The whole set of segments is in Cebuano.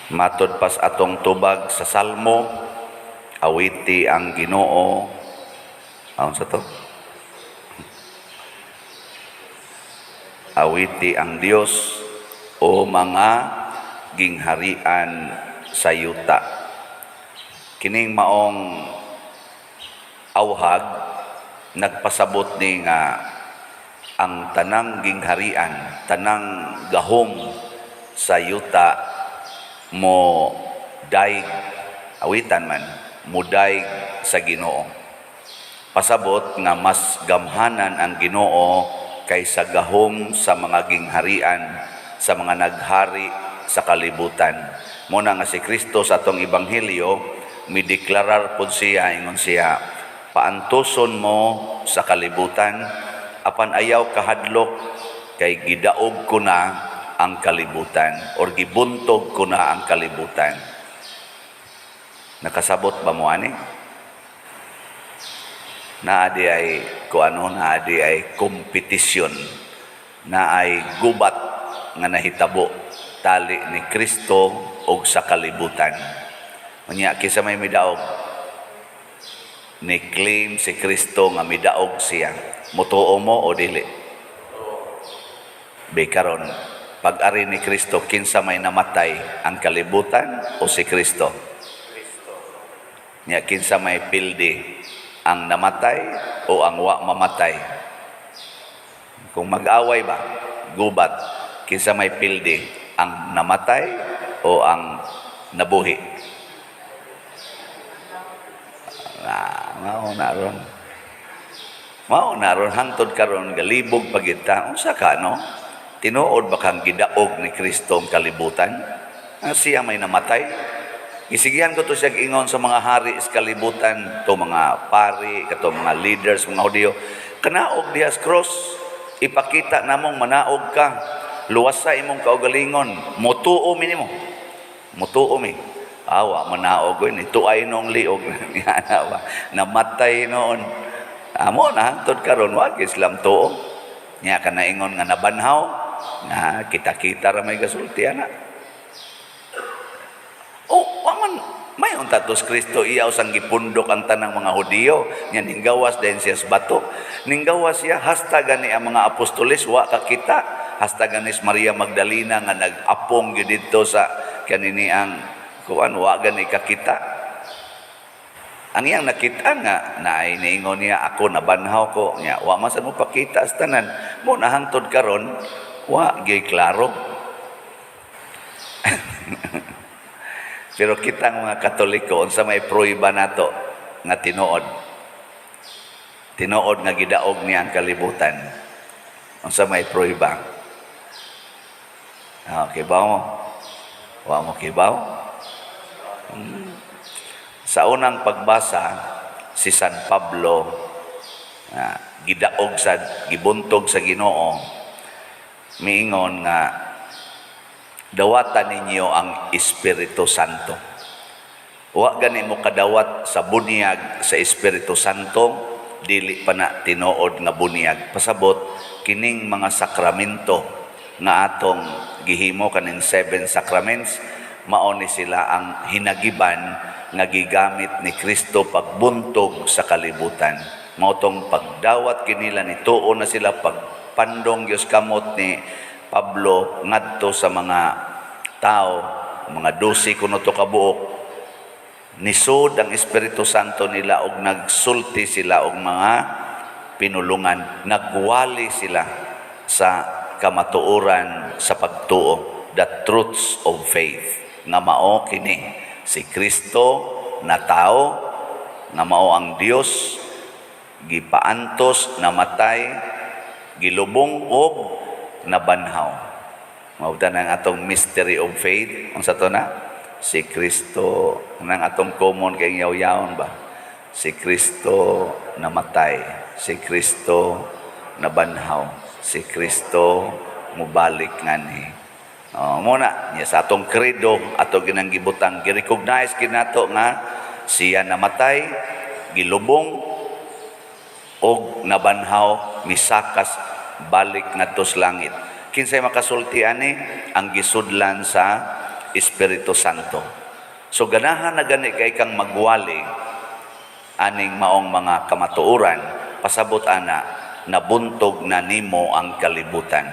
Matod pas atong tubag sa Salmo, awiti ang Ginoo. Aon sa to? Awiti ang Dios o mga gingharian sa yuta. Kining maong awhag nagpasabot ni nga ang tanang gingharian, tanang gahom sa yuta mo daig, awitan man, mudaig sa Ginoo. Pasabot nga mas gamhanan ang Ginoo kaysa gahom sa mga gingharian, sa mga naghari sa kalibutan. Muna nga si Kristo sa atong ebanghelyo mideklarar pud siya, ingon siya, "Paantuson mo sa kalibutan, apan ayaw kahadlok kay gidaog ko na ang kalibutan," or "gibuntog ko na ang kalibutan." Nakasabot ba mo ani? Naa di ay kuano, naa di ay kompetisyon, na ay gubat nga nahitabo tali ni Kristo og sa kalibutan. Unya kinsa may midaog? Ni claim si Kristo nga midaog siya. Mutuo mo o dili? Be karon, pag-ari ni Kristo, kinsa may namatay, ang kalibutan o si Kristo? Nya kinsa may pildi, ang namatay o ang wa mamatay? Kung mag-away ba, gubat, kinsa may pildi, ang namatay o ang nabuhi? Ah, mao na ron. Mao na ron hangtod karon galibog pagita. Unsa ka no? Tinuod ba kang gidaog ni Kristo ang kalibutan? Ang siya may namatay? Gisigihan ko to siya ingon sa mga hari sa kalibutan, to mga pari, kato mga leaders, mga Hudiyo. "Kanaog diha sa cross, ipakita namong manaog ka. Luwas sa imong kaugalingon, mutuo mi nimo. Mutuo mi." Awa manaog oy, nituay nong liog. Yana ba? Namatay noon. Amo na hangtod karon wa Islam tuo. Nya ka naingon nga nabanhaw, nga kita-kita ra may gasulti ana. Oh, wa man may unta tos Kristo iyaw sang gipundok ang tanang mga Hudiyo nya ninggawas din siya sa bato. Ninggawas siya hasta gani ang mga apostoles wa kakita, hasta ganis Maria Magdalena nga nag-apong gyud didto sa kanini ang kuan, wa gani kakita. Ang iyang nakita nga naay niingon niya, "Ako nabanhaw ko." Nya wa man sad mo pakita sa tanan. Mo na hangtod karon wa gyud klaro. Pero kitang mga Katoliko, unsa may prueba nato nga tinuod? Tinuod nga gidaog niya ang kalibutan. Unsa may prueba? Ah, kibaw mo? Wa mo kibaw? Sa unang pagbasa, si San Pablo gidaog sa gibuntog sa Ginoo, miingon nga dawatan ninyo ang Espiritu Santo. Wa gani mo kadawat sa bunyag sa Espiritu Santo, dili pa na tinuod nga bunyag. Pasabot kining mga sakramento nga atong gihimo, kaning seven sacraments, mao ni sila ang hinagiban nga gigamit ni Kristo pagbuntog sa kalibutan. Mao tong pagdawat kinila ni tuo na sila, pagpandong Dios kamot ni Pablo ngadto sa mga tao, mga 12 kuno to kabuok, nisod ang Espiritu Santo nila og nagsulti sila og mga pinulungan, nagwali sila sa kamatuoran sa pagtuo, the truths of faith, nga mao kini si Kristo na tao, nga mao ang Dios, gipaantos, namatay, gilubong og nabanhaw. Mao ang atong mystery of faith. Unsa to na? Si Kristo nang atong common kay yaw-yawon ba? Si Kristo namatay, si Kristo nabanhaw, si Kristo mubalik nganhi. Oh, mo na niya sa atong credo ato ginang gibutang, gi-recognize kinato nga siya namatay, gilubong og nabanhaw, misakas balik ngadto sa langit. Kinsay makasulti ani? Ang gisudlan sa Espiritu Santo. So ganahan na gani kay kang magwali aning maong mga kamatuoran, pasabot ana nabuntog na nimo ang kalibutan.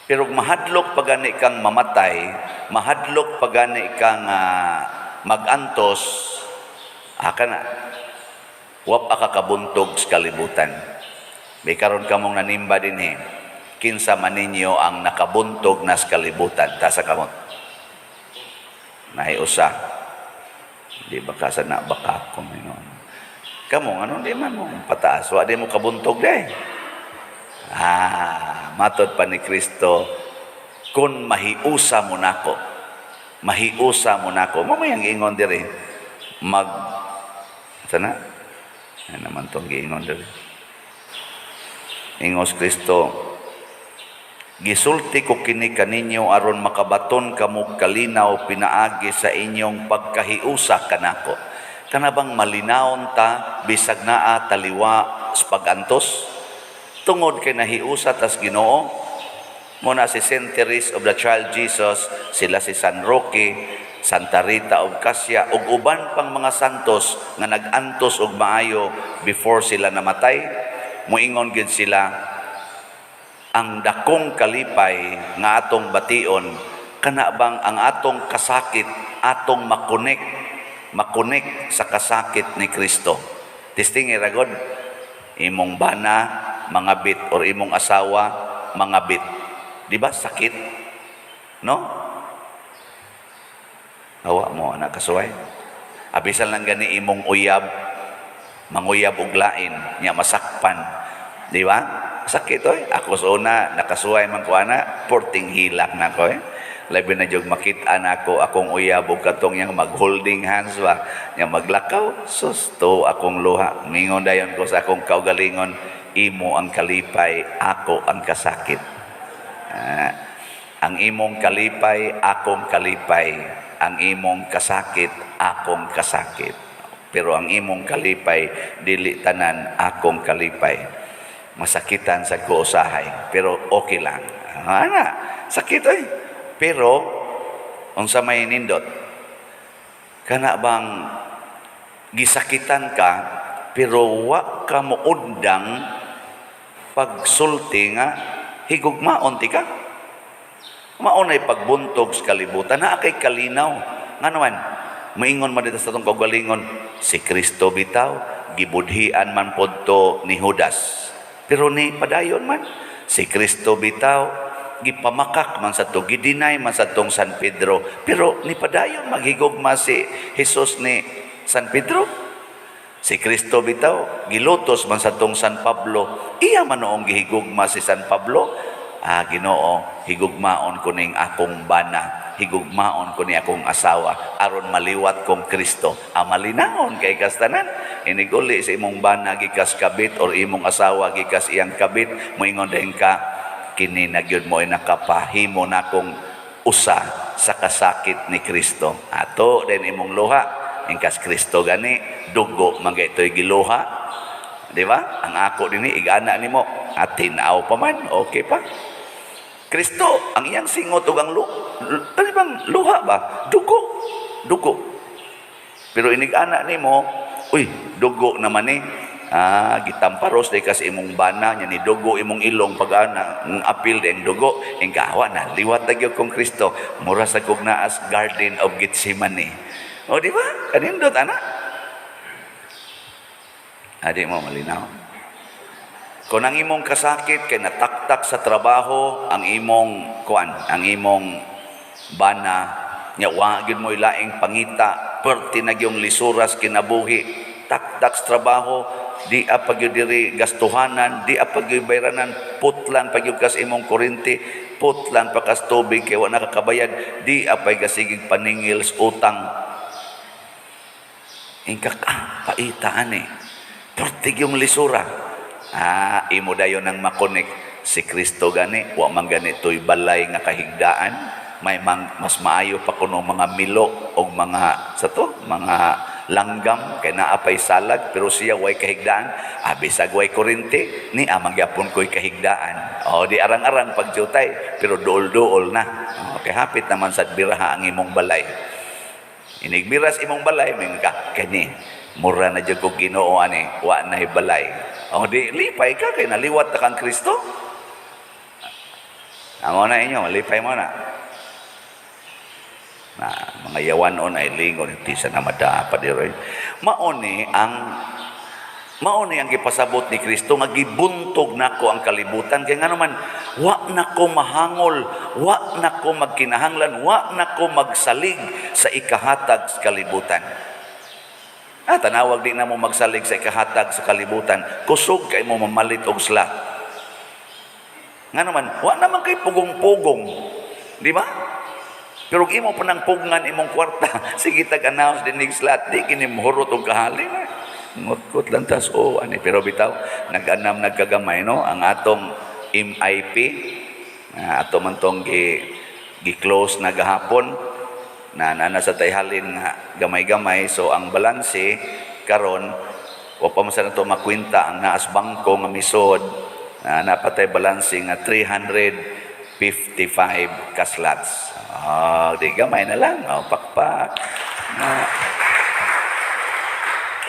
Pero mahadlok pa gani kang mamatay, mahadlok pa gani kang magantos, aka na, wa pa ka kabuntog sa kalibutan. May karon kamong nanimba dinhi. Kinsa man ninyo ang nakabuntog na sa kalibutan? Taas kamot. Naay usa. Di ba ka sa na baka ko noon? Kamo ano di man mo pataas, wa di mo kabuntog day. Ah, matod pa ni Kristo, kung mahiusa mo nako, mahiusa mo nako. Mamayang ingon diri, mag sana ano naman tong giingon diri. Ingos Kristo, "Gisulti ko kini kaninyo aron makabaton kamo kalinaw pinaagi sa inyong pagkahiusa kanako." Kana bang malinawon ta bisag naa taliwa sa pag-antos? Tungod kay nahiusa tas Ginoo, mo na si Saint Therese of the Child Jesus, sila si San Roque, Santa Rita of Cascia, ug uban pang mga santos nga nag-antos og maayo before sila namatay, moingon gid sila, ang dakong kalipay nga atong bation kana bang ang atong kasakit atong makonek sa kasakit ni Kristo. Testing ragod imong bana mangabit or imong asawa mangabit, di ba sakit, no? Awa mo anak kasuway, abisan lang gani imong uyab manguyab og lain nya masakpan, di ba sakit oy? Ako sa una nakasuway man ko ana, porting hilak na ko eh. Labi na jud makita nako akong uyab og katong yang mag-holding hands ba nya maglakaw, susto akong luha. Mingon dayon ko sa akong kaugalingon, "Imo ang kalipay, ako ang kasakit." Ah, ang imong kalipay, akong kalipay. Ang imong kasakit, akong kasakit. Pero ang imong kalipay, dili tanan akong kalipay. Masakitan sa ko usahay, pero okay lang. Ana, sakit oy. Pero unsa may nindot? Kana bang gisakitan ka pero wa ka moundang pagsulti nga higugmaon ti ka? Mao nay pagbuntog sa kalibutan naa kay kalinaw. Ngano man moingon man dito sa atong kaugalingon, si Kristo bitaw gibudhian man pod to ni Judas. Pero ni padayon man. Si Kristo bitaw gipamakak man sa to, gidinay man sa tong San Pedro. Pero ni padayon maghigugma si Jesus ni San Pedro. Si Kristo bitaw gilutos man sa tong San Pablo. Iya man noong gihigugma si San Pablo. Ah, Ginoo, higugmaon ko ning akong bana, higugmaon ko ni akong asawa aron maliwat kong Kristo. Ah, malinawon kay kastanan. Iniguli sa imong bana gikas kabit or imong asawa gikas iyang kabit, moingon din ka, "Kini na gyud mo ay nakapahimo nakong usa sa kasakit ni Kristo." Ato din imong luha, ingkas Kristo gani dugo man kay ito'y giluha. Di ba? Ang ako dinhi igana nimo, at tinaw pa man, okay pa. Kristo, ang iyang singot ug ang ano bang luha ba? Dugo. Dugo. Pero inig-ana nimo, uy, dugo naman ni. Ah, gitamparos day kasi imong bana nya ni dugo imong ilong pag ana, ang apil din dugo, ing kawa na liwat na gyud kong Kristo, mura sa kog naas Garden of Gethsemane. O di ba? Kanindot ana. Adi mo malinaw. Kung ang imong kasakit kay nataktak sa trabaho, ang imong kuan, ang imong bana, nya wa gyud mo ilaing pangita, perti na gyung lisuras kinabuhi, taktak sa trabaho, di pa gyud diri gastuhanan, di pa gyud bayranan, putlan pa gyud kas imong kuryente, putlan pa kas tubig kay wa nakakabayad, di pa gasigig paningil sa utang. Ingkak ah, paita ani. Perti yung lisura. Ah, imo dayon ang makonek si Kristo gani, wa man gani to'y balay nga kahigdaan, may mang, mas maayo pa kuno mga milo og mga sa to, mga langgam kay naa pay salag, pero siya way kahigdaan. Ah, bisag way kuryente ni amang gyapon ko'y kahigdaan. O di arang-arang pagjutay, pero duol-duol na. O, kay hapit naman sa biraha ang imong balay. Inigbiras imong balay, may ka kani mura na jud kog Ginoo ani, wa na balay. O di lipay ka kay naliwat ta kang Kristo. Amo na inyo, lipay mo na. Na mga yawanon ay lingon ti sa na madapat diri. Mao ni ang gipasabot ni Kristo nga gibuntog nako ang kalibutan kay ngano man wa nako mahangol, wa nako magkinahanglan, wa nako magsalig sa ikahatag sa kalibutan. Ah, tanawag di na mo magsalig sa ikahatag sa kalibutan, kusog kay mo mamalit og slot. Ngano man, wa naman kay pugong-pugong. Di ba? Pero kung imo pa nang pugngan imong kwarta, sige tag-announce din ning slot, di kini mohurot og kahalin. Ngutkot lang tas o ani, pero bitaw nag-anam nagkagamay, no, ang atong MIP ato man tong gi close na gahapon na nana sa tayhalin nga gamay-gamay. So ang balanse karon, wa pa man sa nato makwenta ang naas bangko nga misod na napatay balanse nga 355 ka slots. Oh, di gamay na lang, oh, pakpak na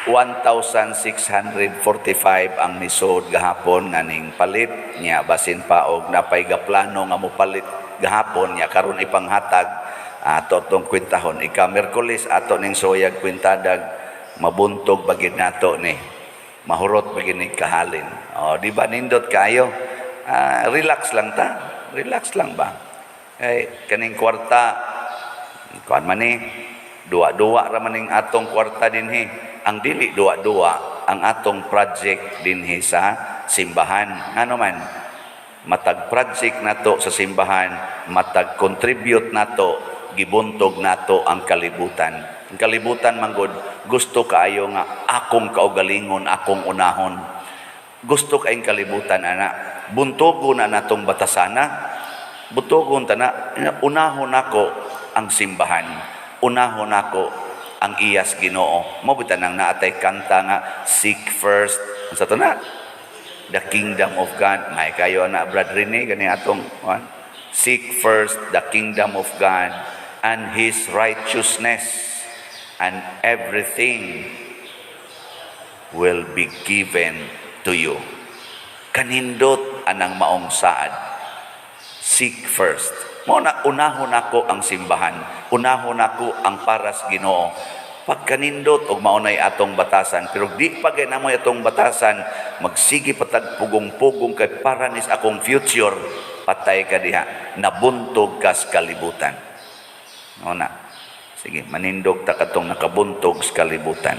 1,645 ang misod gahapon nga ning palit niya, basin pa og napay gaplano nga mopalit gahapon niya karon ipanghatag ato tong kwentahon ika Miyerkules ato ning soyag kwentadag mabuntog bagid nato ni mahurot bagid ni kahalin. Oh, di ba nindot kayo? Ah, relax lang ta, relax lang ba, kay kaning kwarta kuan man ni, duwa-duwa ra man ning atong kwarta dinhi. Ang dili duwa-duwa ang atong project dinhi sa simbahan. Ngano man, matag project nato sa simbahan, matag contribute nato, gibuntog nato ang kalibutan. Ang kalibutan manggod gusto kaayo nga akong kaugalingon, akong unahon. Gusto kaayong kalibutan ana. Buntogon na natong batasana, buntogon ta na, unahon nako ang simbahan, unahon nako ang iyas Ginoo. Mao bitaw nang naatay kanta nga "Seek first", unsa to na, "the kingdom of God". May kayo na, Brad Rene, gani atong one. "Seek first the kingdom of God and His righteousness, and everything will be given to you." Kanindot anang maong saad. Seek first. Mo na unahon nako ang simbahan, unahon nako ang paras Ginoo. Pagkanindot og maunay atong batasan, pero di pa gay namoy atong batasan, magsige patag pugong-pugong kay para nis akong future, patay ka diha, nabuntog kas kalibutan. Mo na. Sige, manindog ta katong nakabuntog sa kalibutan.